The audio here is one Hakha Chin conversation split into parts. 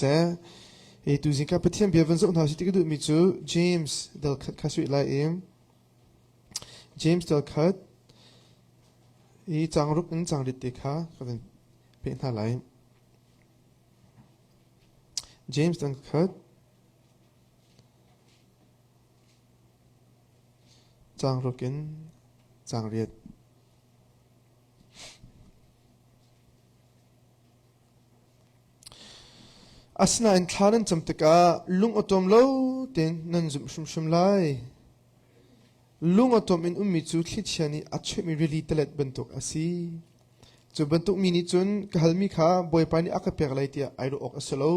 Seh, hi tuzing ka Pathian bia van zoh hna usih ti ka duhmi cu James dal khat kha suih lai i James dal khat i caang ruk in caang rit te kha ka van peh hna lai. James dal khat caang ruk in caang riat. Asinain thla nan cam tikah lung awṭawm lo tein nan zumh hrimhrim lai. Lung awṭawm in ummi cu thlichia nih a chuihmi rili tilet bantuk a si. Cu bantuk mi nih cun ka halmi kha Bawipa nih a ka pek lai tiah ai ruah awk a si lo.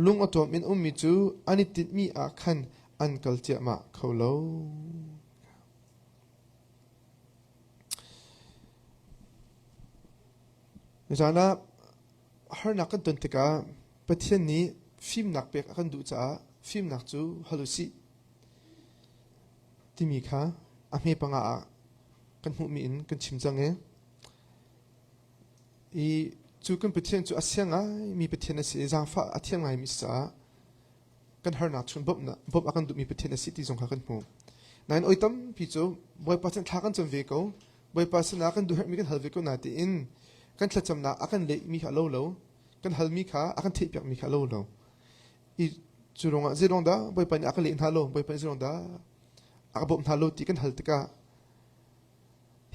Lung awṭawm in ummi cu an i tinhmi ah khan an kal ciahmah kho lo. Zan ah harnak kan ton tikah Pathian nih fimnak pek a kan duh caah fimnak cu hal u sih timi kha a hme panga ah kan hmuhmi in kan chim cang i i cu kan Pathian cu a siang ngaimi Pathian a si i zaangfah a thiam ngaimi si caah kan harnak chung bawmhnak bawmh a kan duhmi Pathian a si ti zong kha kan hmu. Nain oi tampi cu Bawipa sin thla kan cam ve ko. Bawipa sinah kan duhherhmi kan hal ve ko na tiin kan thlacamnak a kan lehmi kha a lo lo. Kan halmi kha a kan theihpiakmi kha a lo lo. I cu ruangah zeirong dah Bawipa nih a ka leh hna lo, Bawipa nih zeirong dah a ka bawmh hna lo ti kan hal tikah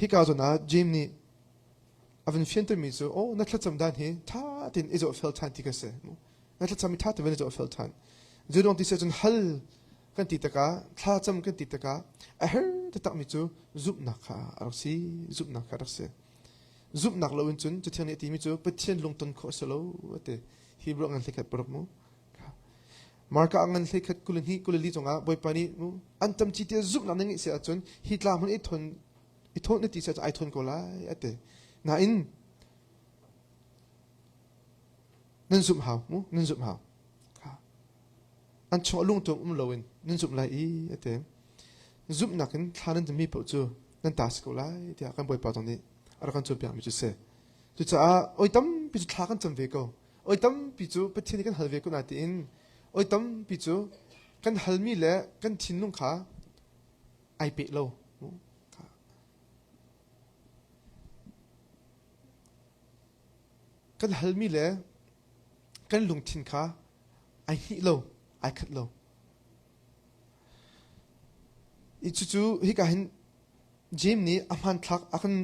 hika zawn ah James nih a van fiantermi cu oh na thlacam dan hi ṭha tein i zohfel ṭhan ti ka si. Na thlacam i ṭha tein van i zohfel ṭhan. Zeidong ti si ahcun hal kan ti tikah thlacam kan ti tikah a her taktakmi cu zumhnak kha a rak si. Zumhnak kha a rak si. Zumhnak lo in cun Cathiang nih a timi cu Pathian lungton khawh a si lo a ti. Hebrew ngan hleikhat paruk mu. Marka ngan hleikhat 22 24 cungah Bawipa nih mu an tam ci tiah zumhnak na ngeih si ahcun hi tlang hmun i thon i thawn na ti si ahcun ai thawn ko lai a ti. Nain nan zumh hau mu nan zumh hau. An chung a lungtum um loin nan zumh lai i a ti. Zumhnak in thla nan mi paoh cu nan ta si ko lai tiah kan Bawipa zong nih a rak kan cawnpiakmi cu si. Cucaah oi tampi cu thla kan cam ve ko. Oi tampi cu Pathian nih kan hal ve ko na tiin oi tampi cu kan halmi le kan thinlung kha ai peh lo. Kan halmi le kan lungthin kha ai hnih lo, ai khat lo. I cucu hika hin Jeim nih a hmanthlak a kan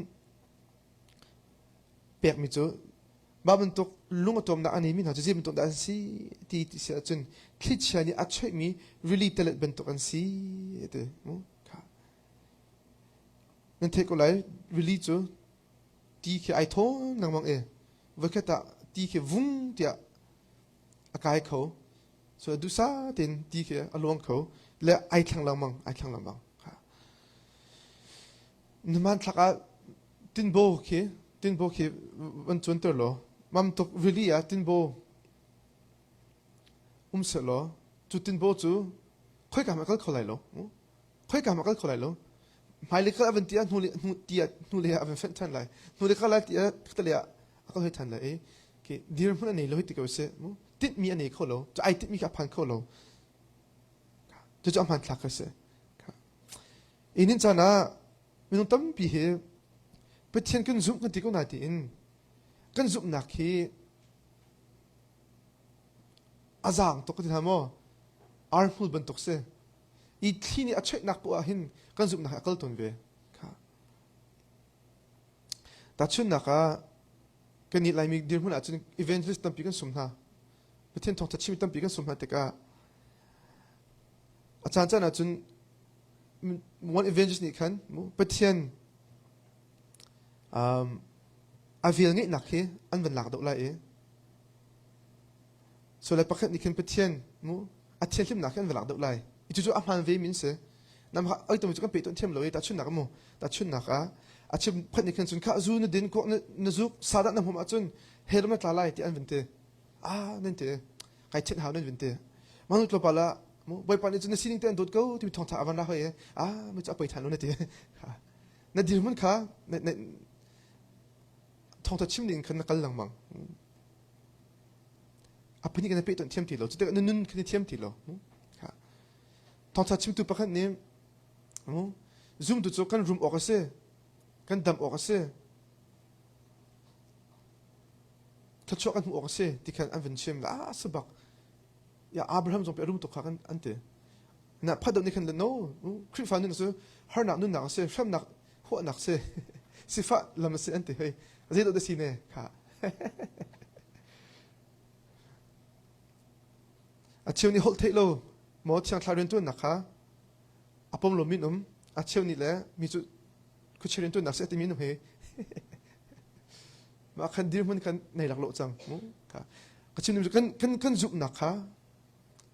pekmi cu mah bantuk lung a tuamnak a neimi hna cu zei bantuk dah an si ti ti si ahcun thlichia nih a choihmi rili tilet bantuk an si ti. Nan theih ko lai rili cu ti khi ai thawn lengmang i voikhat ah ti khi vung tiah a kai kho. So duhsah tein ti khi a luang kho le ai thlang lengmang ai thlang lengmang. Na hmanthlak ah tinbaw khi tinbaw khi van cuanter law mam tuk rili ah tinbaw um seh law cu tinbaw cu khoika hmanh a kal kho lai lo. Khoika hmanh a kal kho lai lo. Hmailei kal a van ti ah hnulei hnu ti ah hnulei ah a van fenh ṭhan lai. Hnulei kal lai ti ah khatalei ah a kal hoi ṭhan lai i khi dirhmun a nei lo hei ti ko seh. Tinhmi a nei kho lo. Cu ai tinhmi kha a phan kho lo. Cucu a hmanthlak kha si. Inin caan ah minung tampi hi Pathian kan zumh kan ti ko na tiin kan zumhnak hi a zaang tuk ka ti hna maw? Ar hmul bantuk si. I thli nih a cheihnak poah ah hin kan zumhnak a kal tawn ve. Kha. Tahchunhnak ah kannih Laimi dirhmun ahcun evangelist tampi kan sum hna. Pathian thawngtha chimi tampi kan sum hna tikah a caan caan ahcun one evangelist nih khan Pathian um, a vel ngeihnak hi an van lak deuh lai i so le pakhat nih khin Pathian mu a thianhlimnak hi an va lak deuh lai i cucu a hmaan ve min si nam ha oi tu cu kan pe tuan thiam lo i tahchunnak mu tahchunnak ah a chim phat nih khin cun kha zu na din ko na zuk sadah na hmum ahcun hell na tla lai ti an vin ti ah nan ti kai thenh hau nan vin ti manu tlawmpal ah bawipa nih cun na sining te an dawt ko timi thawngtha a van ra hoi ah mi cu a poi than lo na ti na dirhmun kha thawngtha chim ding khan na kal lengmang. A pahnih kan i pehtonh thiam ti lo. Cu tikah na nun kan i thiam ti lo. Thawngṭha chimtu pakhat nih zumtu cu kan rum awk a si, kan dam awk a si, thluachuah kan hmuh awk a si ti khan an vun chim. Ah, si bak. Ya Abraham zong pe a rum tuk kha kan an ti. Na phat deuh nih khan no, Khrihfa nun cu harnak nunnak a si, hremnak huahnak si, sifah lam a si an ti hei. Zei dah si ne kha. A cheu nih holh theih lo maw thiang thlarau riantuannak kha a pom lo min um a cheu nih le mi cu khuachia riantuannak si a timi num he mah khan dirhmun khan nei lak lo cang mu kha ka chim cu kan kan kan zumhnak kha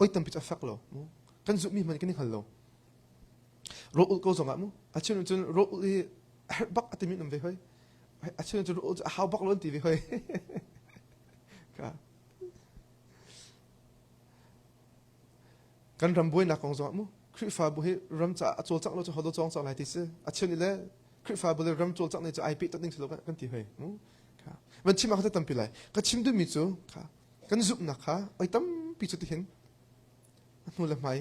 oi tampi cu a fek lo mu kan zumhmi hmanh kan i hngal lo rawl ulh ko zongah mu a cheu cun rawl ulh hi a herh bak a timi um ve hoi a cheu cun rawl ulh cu a hau bak lo an ti ve hoi Ka kan ram buainak kong zongah mu Khrihfabu hi ram caah a cawlcangh lo cu hodo cawng cang lai ti si a cheu nih le Khrihfabu le ram cawlcangh nih cu ai peh ning si lo kan ti hoi mu kha van chim ah ka tampi lai ka chim duhmi cu kha kan zumhnak kha oi tampi cu tihin a hnu le hmai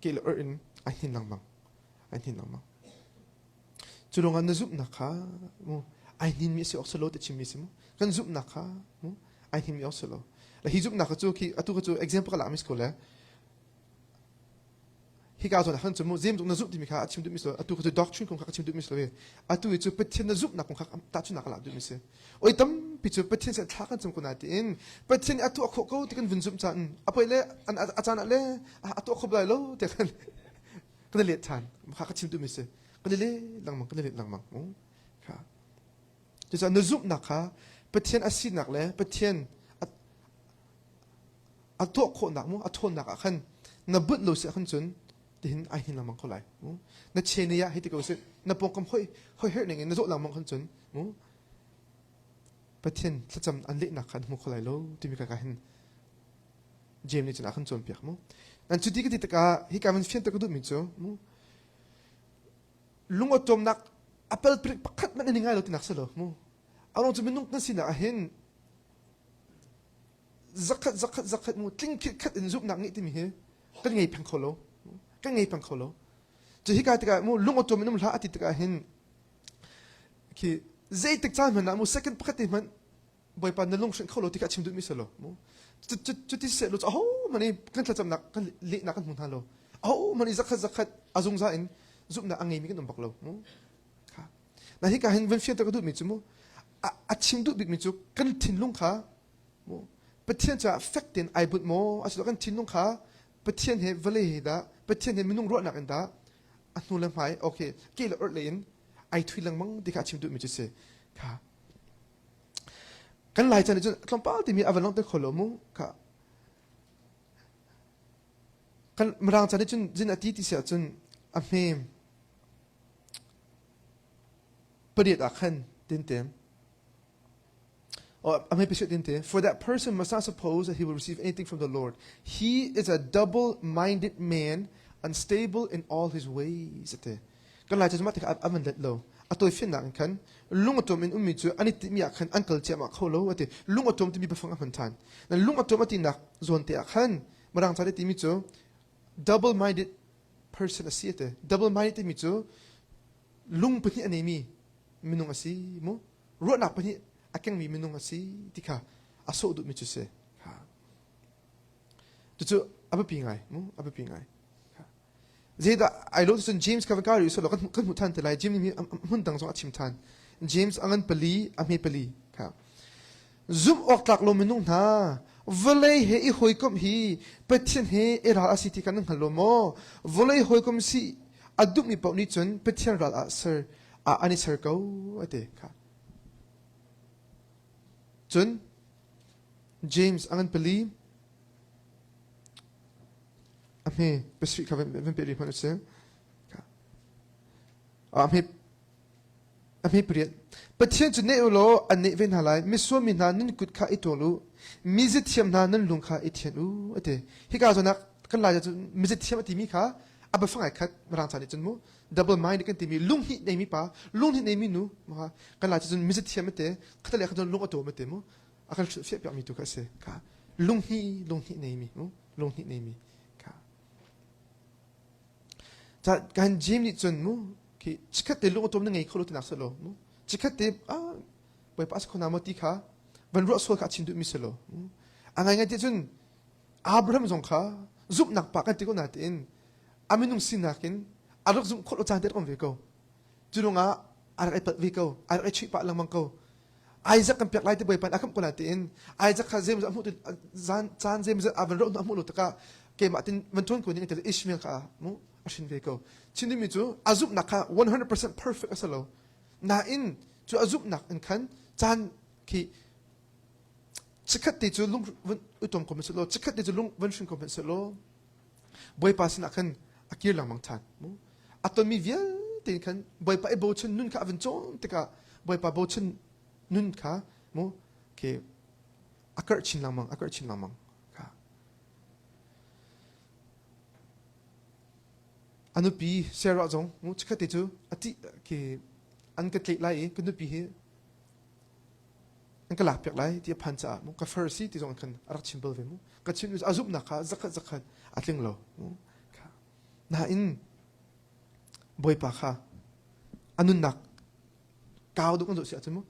ke le or in ai hnin lengmang ai hnin lengmang Cu ruangah na zumhnak kha mu ai hninmi a si awk si lo ti chimmi si mu. Kan zumhnak kha mu ai hninmi awk si lo. Le hi zumhnak kha cu khi atu kha cu example ka lakmi si ko le hika zawn ah khan cu mu zem na zumh timi kha a chim duhmi si lo atu kha cu doctrine kong kha ka chim duhmi si lo i atu hi cu Pathian na zumhnak kong kha tahchunhnak ka lak duhmi si. Oi tampi cu Pathian sin thla kan cam ko na tiin Pathian nih a tuah khawh ko ti kan vun zumh caan a poi le a caan ah le a tuah kho lai lo ti kan kan i let ṭhan kha ka chim duhmi si kan i let lengmang kan i let lengmang kha cucaah na zumhnak kha Pathian a sinak le Pathian a tuah khawhnak mu a ṭhawnnak ah khan na bunh lo si ahkhan cun tihin ai hnin lengmang ko lai mu na chene ah hei ti ko sih na pawngkam hoi hoi herh ning in na zawh lengmang khan cun mu Pathian thlacam an lehnak kha an hmu kho lai lo timi ka ka hin James nih cun a kan cawnpiak mu. Nan cuti ka ti tikah hika man fianter ka duhmi cu mu lungawṭawmnak a pelpirik pakhat hmanh an i ngai lo tinak si lo mu. A ruang cu minung kan sinak ah hin zakhat zakhat zakhat mu tling khat in zumhnak ngeih timi hi kan ngei peng kho lo. Kan ngei peng kho lo. Cu hika tikah mu lungawṭawm in um hlah a ti tikah hin khi zeitik caan hmanh ah mu second pakhat te hmanh Bawipa na lunghrinh kho lo ti kha a chim duhmi si lo. Cuti seh lo cu ahohmanh i kan thlacamnak kan lehnak kan hmu hna lo. Ahohmanh i zakhat zakhat a zungzal in zumhnak a ngeimi kan um bak lo. Kha. Na hika hin van fianter ka duhmi cu mu a chim duh bikmi cu kan thinlung kha mu Pathian caah fek tein ai bunh maw asilo kan thinlung kha Pathian he vawlei he dah Pathian he minung ruahnak in dah a hnu le hmai okay ke le orh le in ai thui lengmang ti kha a chim duhmi cu si kha Kan Laica nih cun tlawmpal timi a van langhter kho lo mu. Kha. Kan Mirang ca nih cun zin a ti ti si ahcun a hme pariat ah khan tinte. Oh, a hme pasarih tinte. For that person must not suppose that he will receive anything from the Lord. He is a double-minded man, unstable in all his ways. Ate. Kan Laica cu mah tikah a van let lo. A tawifiannak in khan lung a tuam in ummi cu an i timi ah khan an kal ciahmah kho lo a ti. Lung a tuam timi biafang a hman ṭhan. Nan lung a tuam a tinak zawn te ah khan Mirang ca timi cu double minded person a si a ti. Double minded timi cu lung pahnih a neimi minung a si mu. Ruahnak pahnih a kengmi minung a si ti kha a sawh duhmi cu si. Cucu a biapi ngai mu, a biapi ngai. Zeidah ai lo cun James kha van kai rih selaw kan kan hmuh than te lai. James nih hmun dang zong a chim than. James a ngan pali a hme pali kha. Zumh awk tlak lo minung hna vawlei he i hawikomh hi Pathian he i ral a si ti kan hngal lo maw? Vawlei hawikom si a duhmi paoh nih cun Pathian ral ah ser ah an i ser ko a ti kha. Cun James a ngan pali A hme pasarih kha van pe rih hmanh usih. A hme a hme pariat. Pathian cu neh u law an neh ve hna lai. Misual mi hna nan kut kha i ṭawl u. Mi zithiam hna nan lung kha i thian u a ti. Hika zawn ah kan lai cu mi zithiam a timi kha a biafang ai khat mirang ca nih cun mu double mind kan timi lunghnih neimi pa lunghnih neimi nu kan lai cun mi zithiam a ti khatal kha cun lung a tawm a ti mu a kan hrilhfiah piakmi tu kha a si kha. Lunghnih lunghnih neimi lunghnih neimi kha. Ca kan Jim nih cun mu khi chikhat te lung atom na ngei kho lo tinak selo mu chikhat te ah bawipa a si kho na maw ti kha van ruah sual kha a chim duhmi si lo. A ngaingai ti cun Abraham zong kha zumhnak pa kan ti ko natein a minung sinak in a rak zumh khawh lo caan te rak um ve ko. Cu ruangah a rak i palh ve ko, a rak i chuih pah lengmang ko. Isaac kan pek lai ti Bawipa nih a khamh ko natein Isaac kha zeimawzat a hmuh zan caan zeimawzat a van roh hnu a hmuh lo tikah keimah tin van ṭuan ko ning ti Ishmael kha mu a hrin ve ko. Chin duhmi cu a zumhnak kha 100% perfect a si lo. Nain cu a zumhnak in khan caan khi chikkhat te cu lung van utom ko hmanh law chikkhat te cu lung van hring ko hmanh law Bawipa sinah khan a kir lengmang ṭhan. A tonmi vialte khan Bawipa i bochan nun kha a van cawn tikah Bawipa bochan nun kha mu ke a karh chin lengmang a karh chin lengmang kha a nupi Sarah zong mu chikkhat te cu a ti ke an ka tleh lai i ka nupi hi an ka lakpiak lai ti a phan caah mu ka far si ti zong khan a rak chim bal ve mu ka chim a zumhnak kha zakhat zakhat a tling lo mu nain bawipa kha a nunnak kau duk an zoh si ahcun mu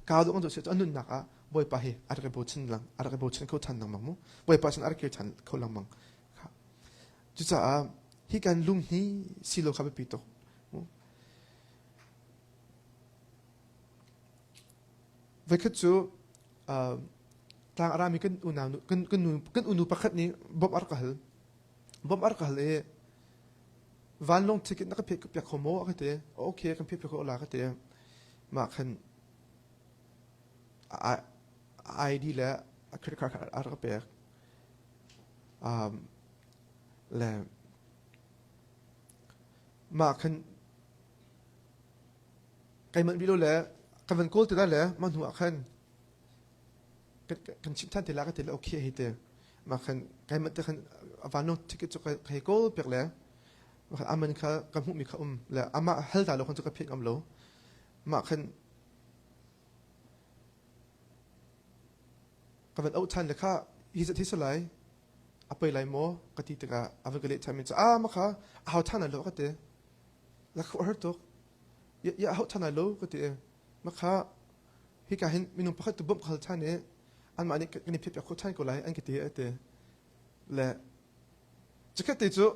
kau duk an zoh si ahcun a nunnak ah bawipa hi a rak i bochan lang a rak i bochan kho than lengmang mu bawipa sin a rak kir than kho lengmang cucaah hi kan lung hi si lo kha biapi tuk Voikhat cu tlang a rami kan unau kan kan nu kan unu pakhat nih bawmh a rak ka hal. Bawmh a rak ka hal i vanlawng ticket na ka pek piak kho maw a ka ti. Okay kan pek piak ko la ka ti. Mah khan a ID le a credit card a rak ka pek. Um, le mah khan Keimah rih lo le kan van kawl ti lai le mah hnu ah khan kan chimh than te la ka ti le okay hei te mah khan keimah te khan a vanlawng ticket cu ka hei kawl piak le aman kha ka hmuhmi kha um le amah hal ta lo khan cu ka phet ngam lo mah khan ka van auh than le kha hi zat hi salai a pei lai maw ka ti tikah a van ka leh than mi cu ah ma kha a hau than lo ka ti la khuah har tuk ya hau than lai lo ka ti ma kha hika hin minung pakhat tu bawmh ka hal than i anmah nih kan i phiat piak khawh than ko lai an ka ti a ti le chikhat te cu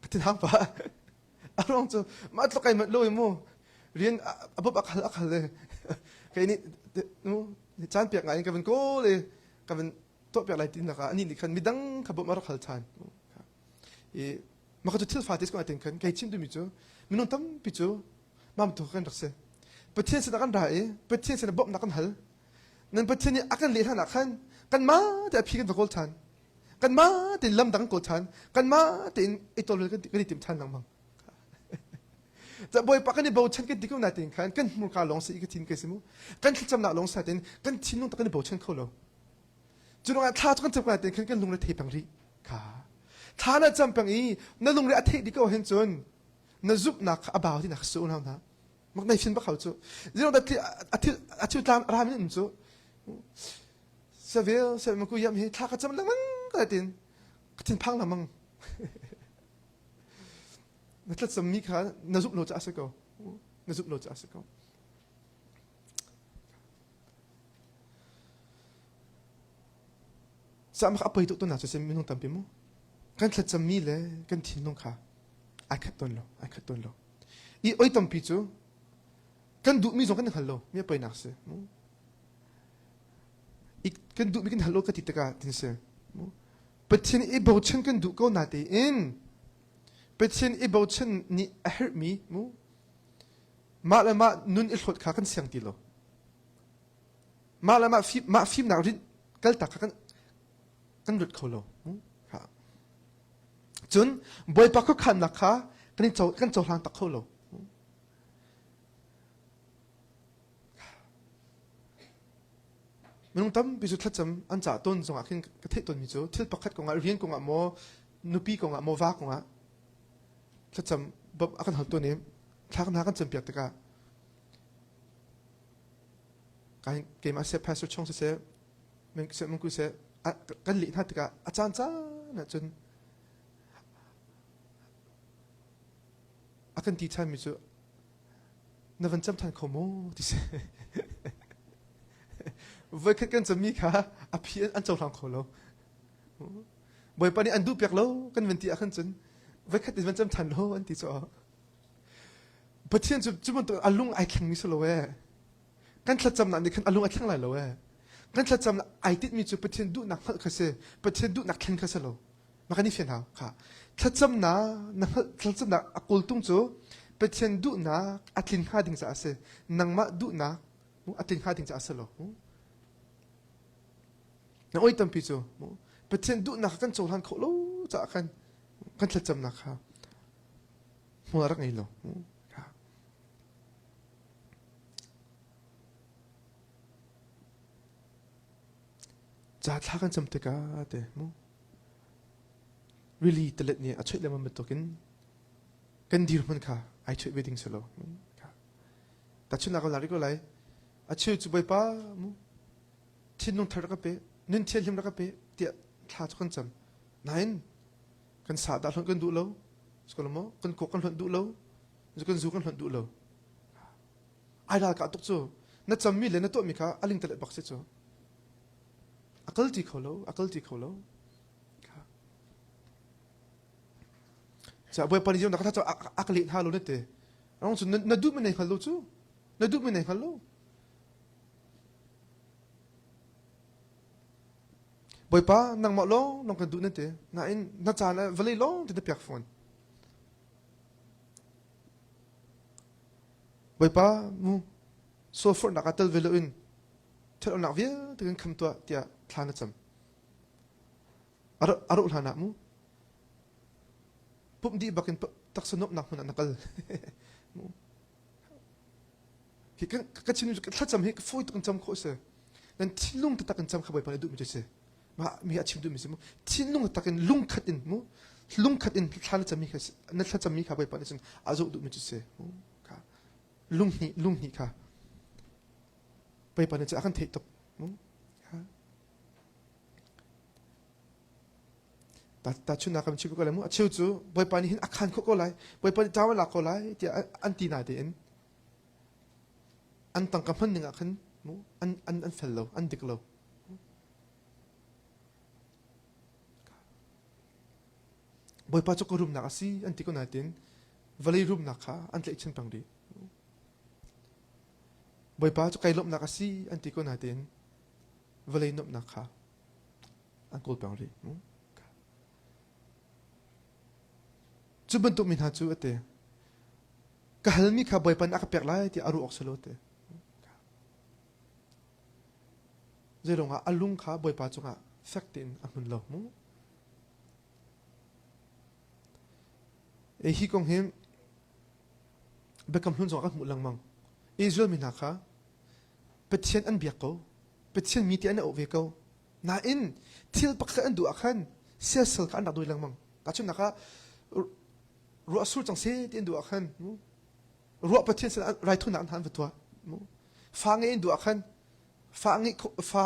ka thinhang pa a ruang cu mah tluk kai manh lo i mu rian a bawmh a khal a khal le kei nih nu caan piak ngai in ka van kawl i ka van tuah piak lai ti nak ah anih nih khan midang kha bawmh a rak hal than I mah cu thil fate ko tin khan kei chim duhmi cu minung tampi cu mam tu kan rak si. Pathian sinah kan ra i Pathian sinah bawmhnak kan hal. Nan Pathian nih a kan leh hlan ah khan kanmah te a phi kan va kawl ṭhan. Kanmah tein lam dang kawl ṭhan. Kanmah tein i tawlrel kan i tim ṭhan lengmang. Bawipa kan i bochan kan ti ko nain khan kan hmurka lawng si i ka thin kai si mu. Kan thlacamnak lawng sa tein kan thinlung tak kan i bochan kho lo. Cu ruangah thla cu kan cam ko nain khan kan lungre thei peng rih. Kha thla na cam peng i na lungre a theih dih ko hin cun na zumhnak kha a bau tinak su unau hna. Mak nei fin bak hau cu. Zirong da a thil a thil tlang ram in um cu. Savel savel maku yam hi thla ka cam lengmang ka tin ka thin phang lengmang. Na thlacam mi kha na zumh lo ca a si ko. Na zumh lo ca a si ko. Sahmak a poi tuk tawn cu minung tampi mu. Kan thlacammi le kan thinlung kha ai khat tawn lo, ai khat tawn lo. I oi tampi cu kan duhmi zong kan hngal lo, mi a poinak si. Mu. I kan duhmi kan hal lo ka ti tikah tin si. Mu. Pathian i bochan kan duh ko na tein Pathian i bochan nih a herhmi mu mah le mah nun i hlawt kha kan siang ti lo. Mah le mah, fim, mah fimnak rinh kaltak kha kan, kan lut kho lo. Cun Bawipa khuakhannak kha kan, in co, kan cohlang tak kho lo. Minung tampi cu thlacam an cah tawn zongah khin ka theih tawnmi cu thil pakhat kongah rian kongah maw nupi kongah maw va kongah thlacam bawmh a kan hal tawn i thla hna kan campiak tikah keimah seh pastor chung siseh. Mengku seh kan leh hna tikah a caan caan ahcun a kan ti ṭhanmi cu na van cam ṭhan kho maw ti si. Voikhat kan cammi kha a phi an cohlang kho lo. Bawipa nih an duh piak lo kan van ti ahkhan cun voikhat in van cam ṭhan lo an ti cu. Pathian cu cu bantuk a lung ai thlengmi si lo ee. Kan thlacamnak nih khan a lung a thleng lai lo ee. Kan thlacamnak ai tinhmi cu Pathian duhnak hngalh kha si, Pathian duhnak thlen kha si lo. Ma kan i fian hau kha. Thlacamnak na hngalh thlacamnak a kawltung cu Pathian duhnak a tlin hnga ding caah a si. Nangmah duhnak a tlin hnga ding caah a si lo. Na oi tampi cu Pathian duhnak kan cohlan khawh lo caah khan kan thlacamnak kha hmual a rak ngei lo. Ca thla kan cam tikah te mu rili talet nih a chuih lengmang bantukin kan dirhmun kha ai chuih ve ding si lo. Tahchunhnak kan lak rih ko lai. A cheu cu Bawipa mu thinlung thar rak ka pe, nun thianhlim rak ka pe tiah thla cu kan cam. Nain kan sa dah hlonh kan duh lo maw kan kok kan hlonh duh lo kan zu kan hlonh duh lo ai ral ka tuk cu na cammi le na tuahmi kha a ling telet bak si cu a kal ti kho lo a kal ti kho lo ca bawipa nih na ka a ka leh hna lo na te rong cu na duh mi nei hngal lo cu na duh mi nei hngal lo Bawipa nangmah lawng lawng kan duh nan ti. Nain na caan ah vawlei lawng ti na pek fawn. Bawipa mu sualforhnak ah tel ve loin ṭhatlonak vialte kan kham tuah tiah thla na cam. A roh hlan ah mu pumh dih bakin taksa nuamhnak hmun ah na kal. Hi kan ka chim thlacam hi fawi tuk in cam khawh si. Nan thinlung taktak in cam kha Bawipa nih duhmi cu si. Mah mi a chim duhmi si mu. Thinlung taktak in lungkhat in mu. Lungkhat in thla na cammi kha na thlacammi kha Bawipa nih cun a zoh duhmi cu si. Kha lunghnih lunghnih kha Bawipa nih cun a kan theih tuk. Mu. Tahchunhnak kan chim ko lai mu. A cheu cu Bawipa nih hin a khan khawh ko lai. Bawipa nih ṭau a lak ko lai tiah an ti na tein an tangka hman ning ah khan mu an an an fel lo, an dik lo. Bawipa cu ka rumnak a si an ti ko nain vawlei rumnak kha an tlaihchan peng rih. Bawipa cu kai lawmhnak a si an ti ko nain vawlei nuamhnak kha an kawl peng rih. Cu bantuk mi hna cu a ti. Ka halmi kha Bawipa nih a ka pek lai tiah a ruah awk si lo ti. Zeiruangah a lung kha Bawipa cungah fek tein a hmun lo mu. E hi kong hi biakam hlun zongah kan hmuh lengmang. Israel mi hna kha Pathian an biak ko. Pathian mi ti an auh ve ko. Nain thil pakhat an duh ah khan siasal kha an rak dawi lengmang. Tahchunhnak ah ruah sur cang seh ti an duh ah khan ruah Pathian sin raithawinak an han va tuah. Fa ngei an duh ah khan fa ngei fa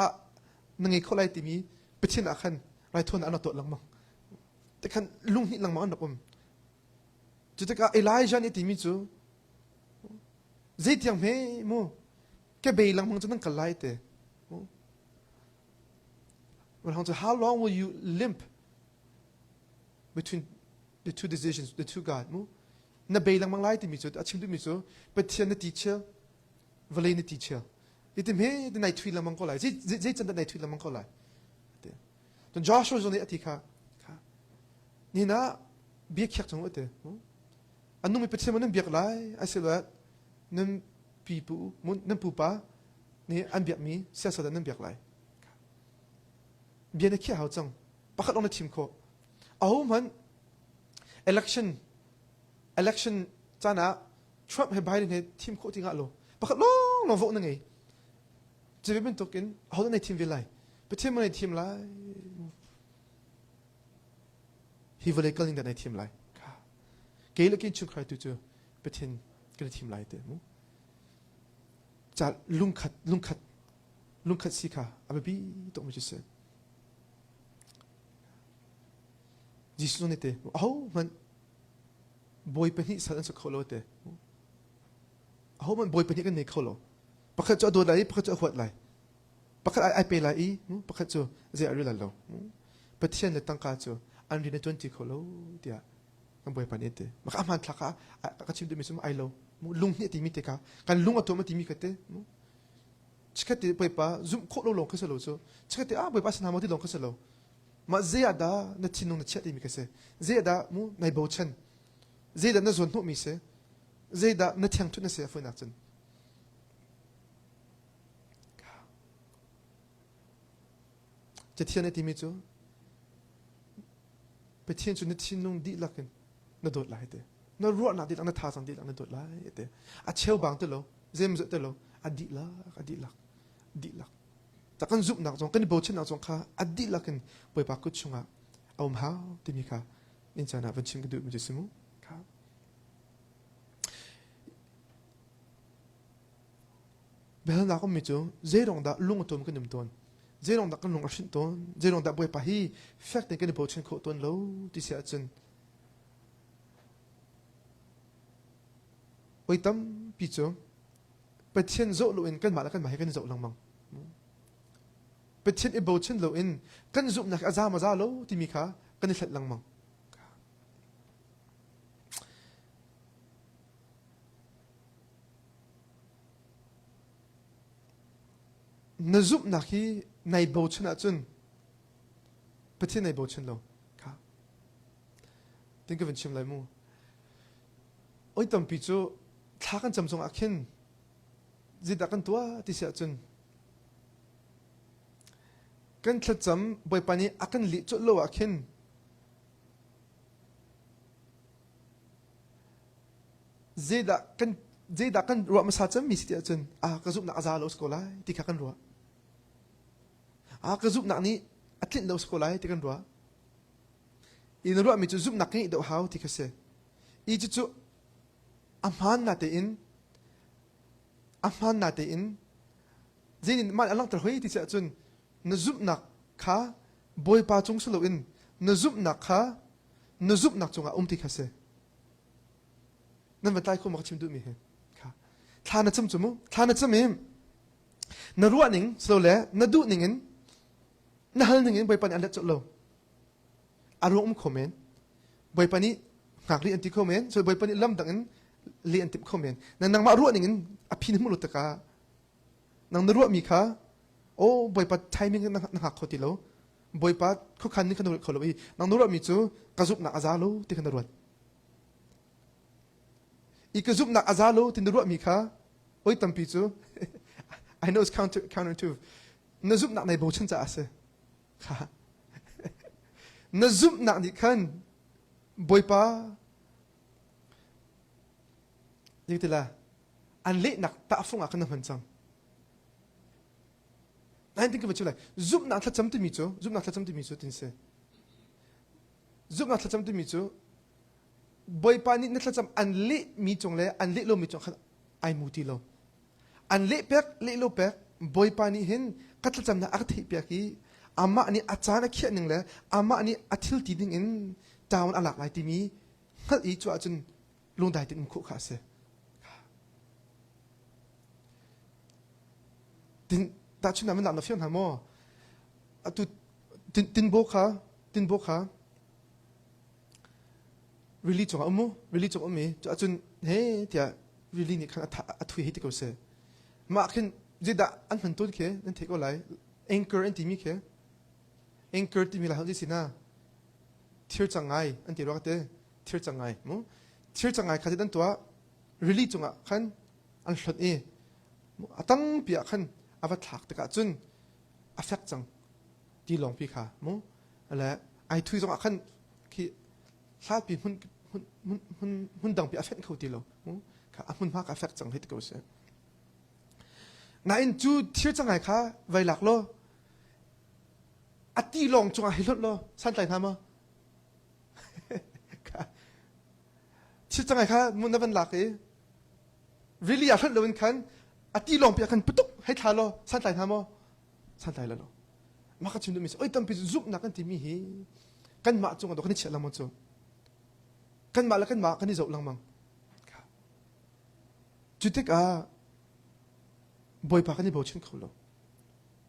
na ngei kho lai timi Pathian ah khan raithawinak an rak tuah lengmang. Tikhan lunghnih lengmang an rak um. Cu tikah Elijah nih timi cu zeitiang hme mu ke bei lengmang cu nan kal lai te. How long will you limp between the two decisions, the two God? Mu? Na bei lengmang lai timi cu a chim duhmi cu Pathian na ti chel, vawlei na ti chel. Iti hme ti nai thui lengmang ko lai. Zei can dah nai thui lengmang ko lai? Cun Joshua zong nih a ti kha, ni na bia khiak cung ati. A nungmi Pathian maw nan biak lai asiloah nan pipu nan pupa nih an biakmi siasal dah nan biak lai bia na khiah hau cang pakhat lawng na thim khawh ahohmanh election election caan ah Trump he Biden he thim khawh ti ngah lo pakhat lawng lawng vote na ngei cu ve bantuk in aho dah nai thim ve lai Pathian maw nai thim lai hi vawlei kal ning dah nai thim lai kei le kei chungkhar tu cu Pathian kan i thim lai te mu ca lungkhat lungkhat. Lungkhat si kha a biapi tukmi cu si. Jesuh nih te ahohmanh bawi pahnih sal an si kho lo te. Ahohmanh bawi pahnih kan nei kho lo. Pakhat cu a dawt lai i pakhat cu a huat lai. Pakhat ai pe lai i pakhat cu zei a ril lo. Pathian le tangka cu an rian a ṭuan ti kho lo tiah kan bawipa nih a ti. Maka a hmanthlak ah ka chim duhmi cu ai lo. Lung hnih timi te kha kan lung a tuam a timi kha te chikkhat te bawipa zumh khawh lo lawng kha si lo cu chikkhat te ah bawipa sin hna maw ti lawng kha si lo mah zei ah dah na thinlung na chiah timi kha si zei ah dah mu nai bochan zei dah na zawn hnawhmi si zei dah na thiangthut na si a fawinak cun Cathiang nih a timi cu Pathian cu na thinlung dihlak in na dawt lai te. Na ruahnak dihlak, na thazaang dihlak na dawt lai te. A cheu bang ti lo, zemzat ti lo, a dihlak, a dihlak, dihlak. Ta kan zumhnak zong, kan i bochannak zong kha a dihlak in Bawipa kut chungah a um hau timi kha in caan ah van chim ka duhmi cu si mu. Kha. Biahalnak ummi cu zeiruang dah lung a tuam kan um tawn? Zeiruang dah kan lung a hrinh tawn? Zeiruang dah Bawipa hi fek tein kan i bochan khawh tawn lo ti si ahcun oi tampi cu Pathian zoh loin kanmah le kanmah hi kan i zoh lengmang. Pathian i bochan loin kan zumhnak a za ma za lo timi kha kan i hlat lengmang. Na zumhnak hi nai bochan ahcun Pathian nai bochan lo kha tin ka van chim lai mu. Oi tampi cu thla kan cam zongah khin zeidah kan tuah ti si ahcun kan thlacam Bawipa nih a kan leh colh lo ah khin Zeidah kan zeidah kan ruah hmasa cemmi si ti ahcun ah ka zumhnak a za lo si ko lai ti kha kan ruah. Ah ka zumhnak nih a tlinh lo si ko lai ti kan ruah. I na ruahmi cu zumhnak ngeih deuh hau ti kha si. I cucu a hmaan na tein a hmaan na tein zeinin mah a langhter hoi ti si ahcun na zumhnak kha Bawipa cung si loin na zumhnak kha na zumhnak cungah um ti kha si. Nan va tlai kho maw ka chim duhmi hi? Kha. Thla na cam cu mu. Thla na cam i na ruah ning silole na duh ning in na hal ning in Bawipa nih an let colh lo. A ruang um kho men. Bawipa nih hngak rih an ti kho men. So Bawipa nih lam dang in le an timh kho men. Na nangmah ruah ning in a phi na hmuh lo tikah nang na ruahmi kha oh Bawipa timing na hngak kho ti lo. Bawipa khuakhan ning kha na ruat kho lo i nang na ruahmi cu ka zumhnak a za lo ti kha na ruat. I ka zumhnak a za lo ti na ruahmi kha oi tampi cu I know it's counter counterintuitive. Na zumhnak nai bochan caah a si. Kha. Na zumhnak nih khan Bawipa zeitila an lehnak tahfung ah khan na hman cang. Nain tin ka va chim lai. Zumhnak thlacam timi cu zumhnak thlacam timi cu tin si. Zumhnak thlacam timi cu Bawipa nih na thlacam an lehmi cung le an leh lomi cung khan ai mu ti lo. An leh pek, leh lo pek, Bawipa nih hin ka thlacamnak a ka theihpiak i amah nih a caan a khiah ning le amah nih a thil ti ding in town a lak lai timi hngalh i cu ahcun lungdai tein um khawh kha a si. Tin tahchunhnak min na fiang hna maw? Atu tinbo kha tinbo kha rili cungah um mu rili cung um i cu ahcun he tiah rili nih khan a thui hei ti ko seh mah khin zeidah an hman tawn khi nan theih ko lai anchor an timi khi anchor timi lai hau si na thir cangai an ti ruak te thir cangai mu thir cangai kha an tuah rili cungah khan an hlonh i a tangpi ah khan a va thlak tikah cun a fek cang ti lawngpi kha mu le ai thui zongah khan khi hlatpi hmun hmun hmun hmun dangpi a fenh kho ti lo kha a hmunhma kha a fek cang hei ti ko si nain cu thir cangai kha vai lak law a ti lawng cungah hei hlonh law santlai hna maw thir cangai kha mun na van lak i rili ah hlonh loin khan a ti lawngpi ah khan putuk hei thla law santlai hna maw? Santlai lo. Mah ka chim duhmi cu oi tampi zumhnak kan timi hi kanmah cungah kan i chiah lengmang cu. Kanmah le kanmah kan i zoh lengmang. Cu tikah Bawipa kan i bochan kho lo.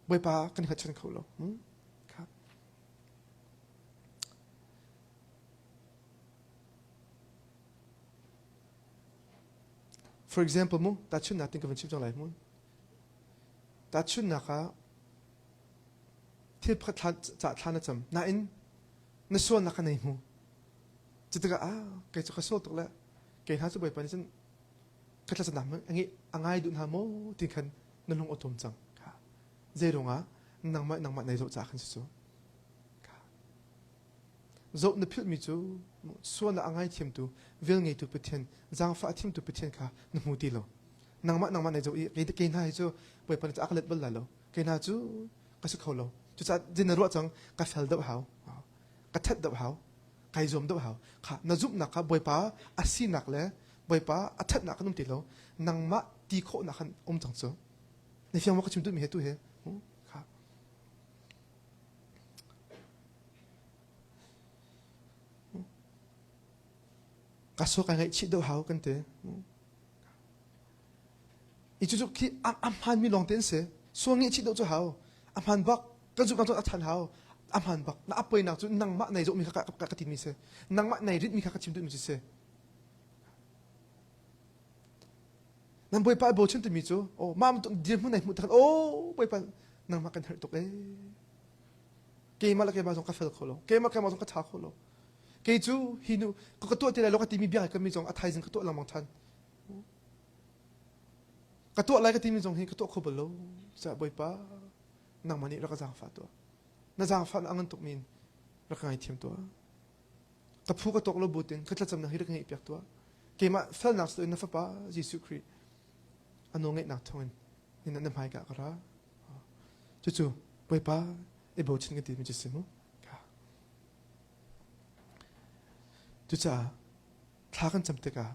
Bawipa kan i hngatchan kho lo. Hmm? For example mu, tahchunhnak tin ka van chim cang lai mu. Tahchunhnak ah thil pakhat thla, ca thla na cam. Nain na sualnak kha nei hmu. Cu tikah ah kei cu ka sual tuk le kei hna cu Bawipa nih cun ka thlacamnak a ngai duh hna maw ti khan na lung a tum cang. Zei ruangah nangmah nangmah nei zoh caah khan si cu. Zoh na philhmi cu sualnak a ngaithiamtu, velngeitu Pathian, zaangfah a thiamtu Pathian kha na hmu ti lo. Nangmah nangmah nei zoh i kei hna hi cu Bawipa nih a ka let bal lai lo. Kei hna cu ka si kho lo. Cucaah zin na ruah cang ka fel deuh hau. Ka that deuh hau. Kai zuam deuh hau. Kha na zumhnak kha Bawipa a sinak le Bawipa a thatnak kan um ti lo. Nangmah ti khawhnak khan um cang cu. Na fiang maw ka chim duhmi he tu he? Kha. Ka so ka ngaihchih deuh hau kan ti. I cucu khi a hmaanmi lawng te an si. Sual ngaihchih deuh cu hau. A hmaan bak. Kan zumhnak cu a than hau. A hmaan bak. Na a poinak cu nangmah nei zawhmi kha ka, ka timi si. Nangmah nei ritmi kha ka chim duhmi cu si. Nan Bawipa a bochan timi cu, oh, mah dirhmun nei hmuh takhan, oh, Bawipa, nangmah kan herh tuk ee. Keimah le keimah zong ka fel kho lo. Keimah keimah zong ka ṭha kho lo. Kei cu hi nu ka ka tuah ti lai lo ka timi bia ka mi zong a thaizing ka tuah lengmang ṭhan. Ka tuah lai ka timi zong hi ka tuah kho bal lo. Sa Bawipa nangmah nih rak ka zaangfah tuah. Na zaangfah na ngan tuk min rak ka ngaithiam tuah. Ka phu ka tawk lo butin ka thlacamnak hi rak ngeih piak tuah. Keimah felnak si na fapa Jesuh Khrih a nawlngeihnak thawngin na hmaika ka ra. Cucu Bawipa i bochan kan timi cu si mu. Cucaah thla kan cam tikah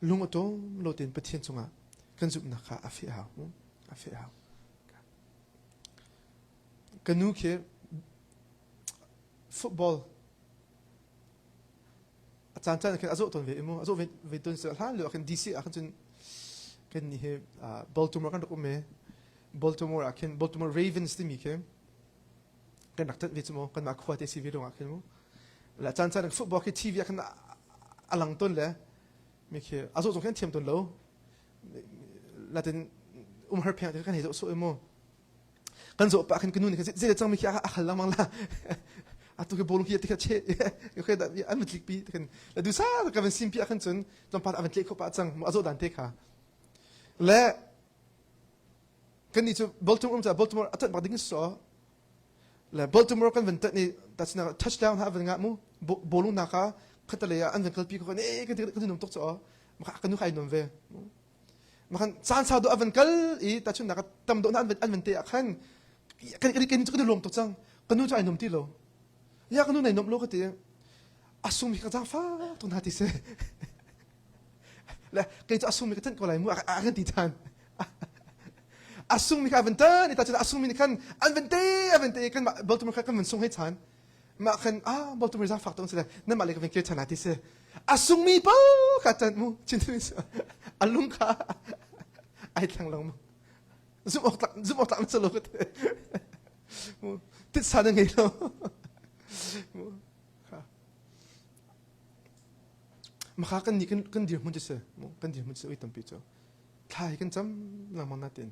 lung a tawm lo tein Pathian cungah kan zumhnak kha a feh hau. A feh hau. Ka nu khi football a caan caan khin a zoh tawn ve mu a zoh ve tawn si hlan lio ah khin DC ah khan cun kan nih hi Baltimore kan rak um i Baltimore ah khin Baltimore Ravens timi khi kan rak ṭanh ve cu mu kanmah khua te si ve ruangah khin mu la caan caan football khi TV ah khan a lang tawn le mi khi a zoh zong khin thiam tawn lo latin umhar pheng te kan hei zoh sawh i mu kan zoh pah khin ka nu nih khan zei cang mi khi a khal lengmang la atu khi bawlung khi ti kha che khe da an tlik pi khin la du sa ka van sim pi khan cun tlawmpal a van tleh kho pa cang a zoh dan te kha le kan ni cu Baltimore um ca Baltimore a tat bak ding so le Baltimore kan van tat ni ta touchdown ha van nga mu bawlung na kha khatale an van kalpi ko ne kan kan num tuk cho ma kan nu khai nom ve Makhan caan sau dawh a van kal i tahchunhnak ah tam dawh na an van an van te ah khan kan kan kan cu kan i lawm tuk cang. Ka nu cu ai nuam ti lo. Ya ka nu nai nuam lo ka ti. A sum hi ka zaangfah tuk hna ti si. Le kei cu a sum mi ka thanh ko lai mu a kan ti than. A sung mi kha a van tan i tahchun a sung mi nih khan an van te a van te kan mah Baltimore kha kan van sung hei chan. Mah khan ah Baltimore zaangfak tuk an si le nanmah le ka van kir than lai ti si. A sungmi po kha can mu chin a lung kha ai thleng lo mu zum awk tlak zum awk tlak na lo ka te mu titsa na ngei lo mu maka kan ni kan kan dir hmun si mu kan dir hmun si oi tampi cu thla hi kan cam lengmang na tin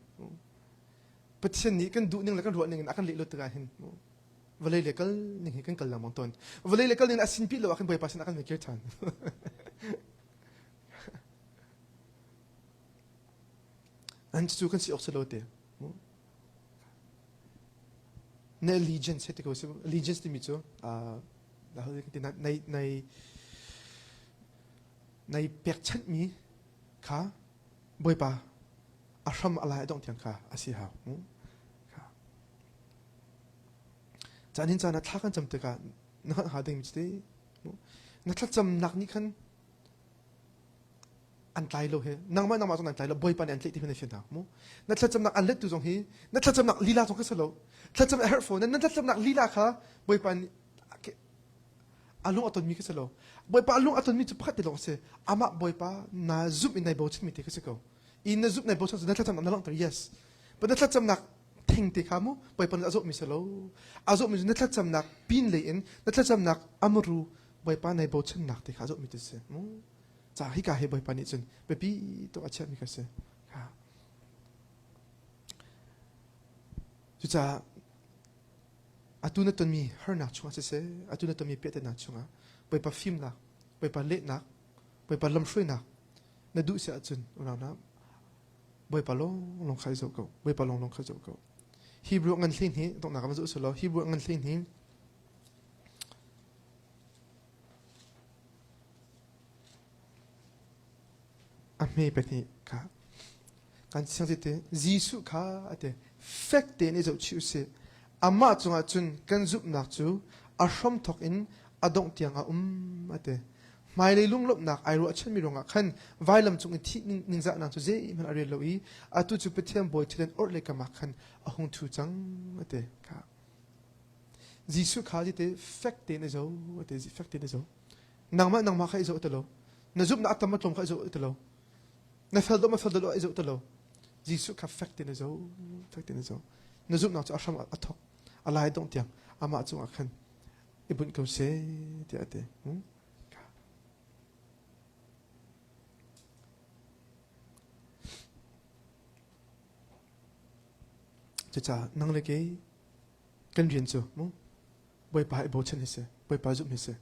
Pathian nih kan duh ning le kan ruah ning in a kan leh lo tikah hin mu vawlei le kal ning hi kan kal lengmang tawn vawlei le kal ning a sin pi lo ah khin Bawipa sin ah kan kir ṭhan an cu kan si awk si lo te na allegiance he ti ko si allegiance timi cu nai nai nai pekchanhmi kha Bawipa a hram a lai a dongh tiang kha a si hau Caan hin caan ah thla kan cam tikah na hngalh hnga dingmi cu ti na thlacamnak nih khan An tlai lo he. Nangmah nangmah zong nan tlai lo. Bawipa nih an tlaih ti hmanh na fian hna mu. Na thlacamnak an lettu zong hi na thlacamnak lila zong kha si lo. Thlacam a herh fawn. Na thlacamnak lila kha Bawipa nih a lung a tonmi kha si lo. Bawipa a lung a tonmi cu pakhat te lawng a si. Amah Bawipa na zumh in nai bochanmi te kha si ko. I na zumh nai bochan cu na thlacamnak na langhter yes. But na thlacamnak thing te kha mu Bawipa nih a zawhmi si lo. A zawhmi cu na thlacamnak pin lei in na thlacamnak amru Bawipa nai bochannak te kha a zawhmi tu si. Mu. Ca hika hi Bawipa nih cun biapi tuk a chiahmi kha si. Cucaah atu na tonmi harnak chungah siseh, atu na tonmi piahtana chungah Bawipa fimnak, Bawipa lehnak, Bawipa lamhruainak na duh si ahcun unau hna Bawipa lawnglawng kha i zoh ko. Bawipa lawnglawng kha zoh ko. Hebrew ngan hlei hnih donghnak ah van zoh selaw Hebrew ngan hlei hnih a hme pahnih kha kan siang te Jesuh kha a ti fek tein i zohchih usih amah cungah cun kan zumhnak cu a hramthawk in a dongh tiang a um a ti hmailei lunglawmhnak ai ruahchanmi ruangah khan vailam cung i thih ningzahnak cu zeihmanh a rel lo i atu cu Pathian bawi thutdan orhlei kam ah khan a hung ṭhu cang a ti kha Jesuh kha ti fek tein i zo a ti fek tein i zo nangmah nangmah kha i zoh ti lo na zumhnak a tam a tlawm kha i zoh ti lo na fel dawh ma fel dawh i zoh ti lo Jesuh kha fek tein i zo fek tein i zo na zumhnak cu a hram a thok a lai dongh tiang amah cungah khan i bunh ko seh tiah a ti Cucaah nang le kei kan rian cu mu Bawipa i bochan hi si Bawipa zumh hi si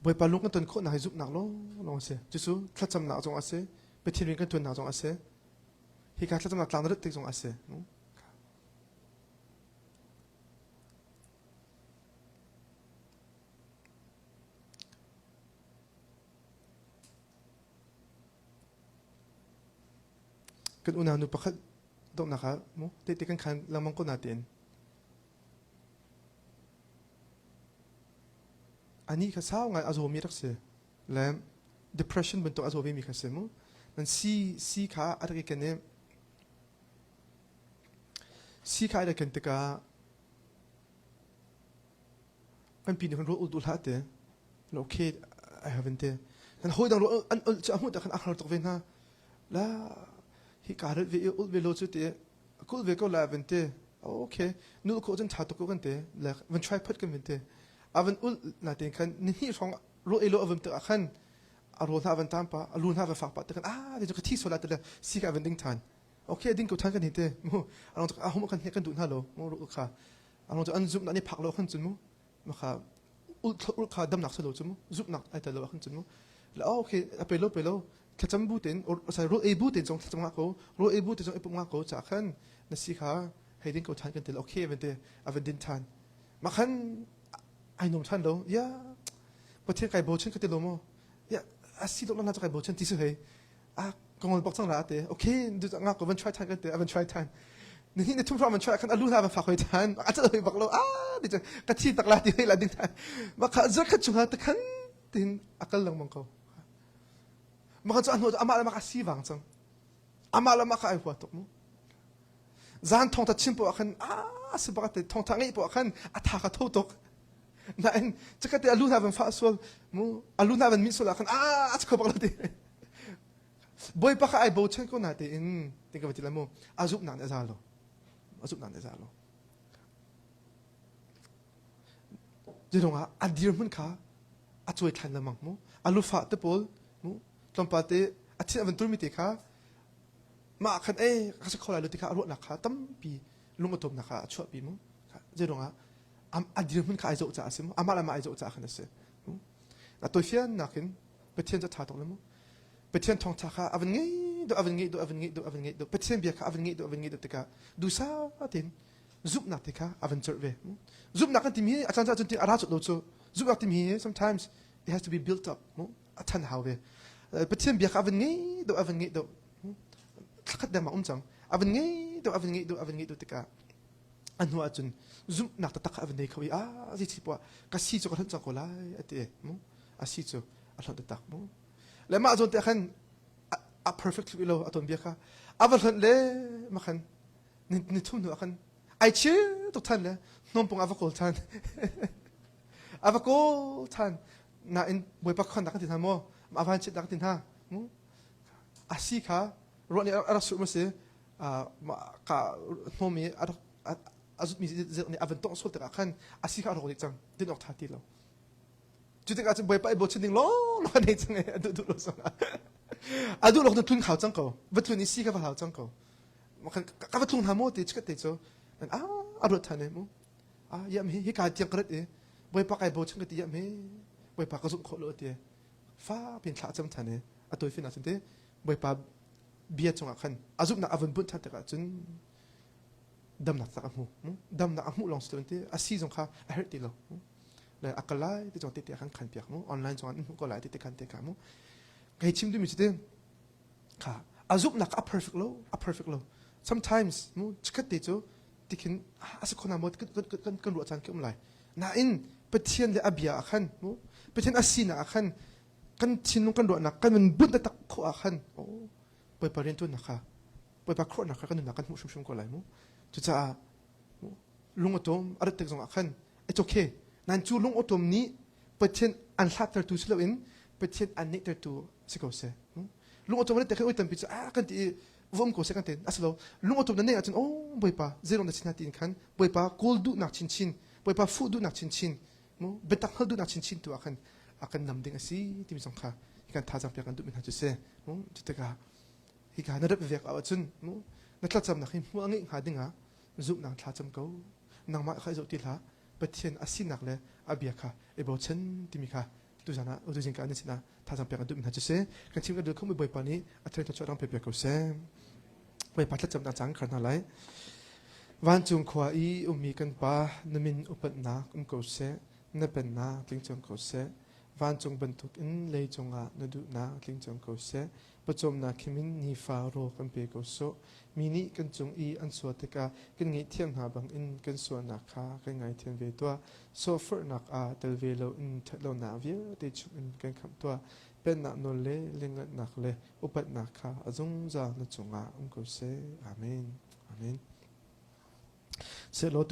Bawipa lung kan ton khawhnak hi zumhnak lawnglawng a si cucu thlacamnak zong a si Pathian rian kan ṭuannak zong a si hika thlacamnak tlang na rat tik zong a si Kan unau nu pakhat donghnak ah mu tehte kan khan lengmang ko natein anih kha sau ngai a zawmi rak si le depression bantuk a zaw vemi kha si mu nan si si kha a rak i ken i si kha a rak ken tikah kan pi nih kan ruah ul duh hlah te okay I haven't te nan hawi dang ruah an ul cu a hmuh tak khan a har tuk ve hna la hi ka rat ve ul ve lo cu te kul ve ko la van te okay nul ko cun tha tuk ko kan te le van try phot kan van te avan ul na te khan ni hnih hrawng ro elo avan te khan a ro hna van tam pa a lu hna van fak pa te khan ah te ka thi sola te le si ka van ding than okay ding ko than kan hi te mu anong a hum kan kan duh hna lo mu ro kha anong an zumh na ni phak lo khan cun mu maka ul ul kha damnak salo cu mu zumhnak ai tel lo khan cun mu la okay a pe lo pe lo thlacam bu ten or sai ro ei bu ten zong thlacam nga ko ro ei bu te zong ipum nga ko cha khan na si kha hei ding ko than kan tel okay van te avan din than ma khan ai nom than lo ya pathian kai bo chen ka te lo mo ya asi lo na kai bo chen ti su hei a kongol bak cang la te okay du nga ko van try than kan te avan try than ni ni thum van try khan alu na van fa khoi than a cha hoi bak lo a ti ka thi tak la ti hei la ding than ma kha zar khat chunga te khan tin akal lang mang ko ma kha chu anu ama la ma ka si wang chang ama la ma ka ai hua tuk mu zan thong ta chim po khan a si bak te thong tha ngai po khan a tha ka tho tuk nain chakate alu na van fa sual mu alu na van mi sual khan a a chko bak lo ti Bawipa kha ai bochan ko na tein tin ka va ti la mu a zumhnak nih a za lo a zumhnak nih a za lo Zidong ah a dirhmun kha a cuai than lengmang mu a lufa te pawl mu tlawmpal te a thin a van turmi te kha mah khan e ka si kho lai lo ti kha a ruahnak kha tampi lung a tawmnak kha a chuahpi mu zeiruang ah a dirhmun kha ai zoh caah a si mu amah le amah ai zoh caah khan a si a tawifiannak in Pathian cu a ṭha tuk le mu Pathian thawngṭha kha a van ngei deuh a van ngei deuh a van ngei deuh a van ngei deuh Pathian bia kha a van ngei deuh a van ngei deuh tikah duhsah tein zumhnak te kha a van cerh ve zumhnak kan timi hi a caan caan cun a ra lo cu zumhnak timi hi sometimes it has to be built up mu a than hau ve Pathian bia kha a van ngei deuh a van ngei deuh thlakhat dengmang um cang a van ngei deuh a van ngei deuh a van ngei deuh tikah a hnu ahcun zumhnak taktak kha a van nei kho i a zi chi poah ka si cu ka hlonh cang ko lai a ti mu a si cu a hlonh taktak mu le mah zawn te khan. A perfect thlu lo a ton bia kha. A va hlonh le makhan ni thum hnu ah khan ai chir tuk than le hnawmpung a va kawl than. A va kawl than. Nain Bawipa khon dah kan ti hna maw? A van chit dah kan ti hna. A si kha ruah nih a rak surh ma si ka hnawm i a rak a zutmi nih a van tongh sual tikah khan a si kha a rawk dih cang din awk tha ti lo. Cu tikah cun Bawipa i bochan ding lawng lawng nei cang a duh duh lo zong a duh lo na tlun khau cang ko va tlun i si kha va hlau cang ko ka va tlung hna maw ti chikat te cu a a ruat than mu a yam hi hi ka tiang ka rat i Bawipa kai bochan ka ti yam hi Bawipa ka zumh khawh lo ti fa pin thla cam than i a toi fin ah cun te Bawipa bia cungah khan a zumhnak a vun bunh than tikah cun damnak tak a hmu damnak a hmuh lawng si lo ti a si zong kha a herh ti lo le a kal lai ti zong te te kan khan piak mu online zong an hmuh ko lai ti te khan te ka mu kai chim duhmi cu te kha a zumhnak a perfect lo a perfect lo sometimes mu chikhat te cu tikhin a si khona mo kan kan ruah caan khi um lai nain Pathian le a bia ah khan mu Pathian a sinak ah khan kan thinlung kan ruahnak kan min bunh tak khawh ah khan oh Bawipa riantuannak kha Bawipa khuaruahnak kha kan nunnak kan hmuh hrimhrim ko lai mu. Cucaah lung awtawm a rat tik zongah khan it's okay. Nan cu lung awtawm nih Pathian an hlattertu si loin Pathian an neihtertu si ko seh. Lung awtawm a rat tik oi tampi cu ah kan ti i vom ko seh kan ti asilo lung awtawm na neih ahcun oh Bawipa zeiruang na sin tiin khan Bawipa kawl duhnak chinchin Bawipa fuh duhnak chinchin mu biatak hngalh duhnak chinchin tu ah khan a kan nam ding a si timi zong kha kan thazaang pek kan duhmi hna cu si mu cu tikah hika na rat vek ahcun na thlacamnak hi hmuh a ngeih hnga dingah zumhnak thlacam ko nangmah kha i zoh ti hlah Pathian a sinak le a bia kha i bochan timi kha tuzan ah tuzing ka nan sinah thazaang pek an duhmi hna cu si kan chim kan dul khomi Bawipa nih a thar thluachuah dang pe piak ko seh Bawipa thlacamnak cang khar hna lai Vancung khua i ummi kan pa na min upatnak um ko seh na pennak tling cang ko seh vancung bantuk in leicung ah na duhnak tling cang ko seh Pawcawmnak khim in nifa rawl kan pe ko sawh. Mi nih kan cung i an sual tikah kan ngaihthiam hna bangin kan sualnak kha kan ngaithiam ve tuah. Sawhforhnak ah tel ve loin ṭhatlonak vialte chungin kan khamh tuah. Pennak nawl le lianhngannak le upatnak kha a zungzal na cungah um ko seh. Amen. Amen. Sehlaw.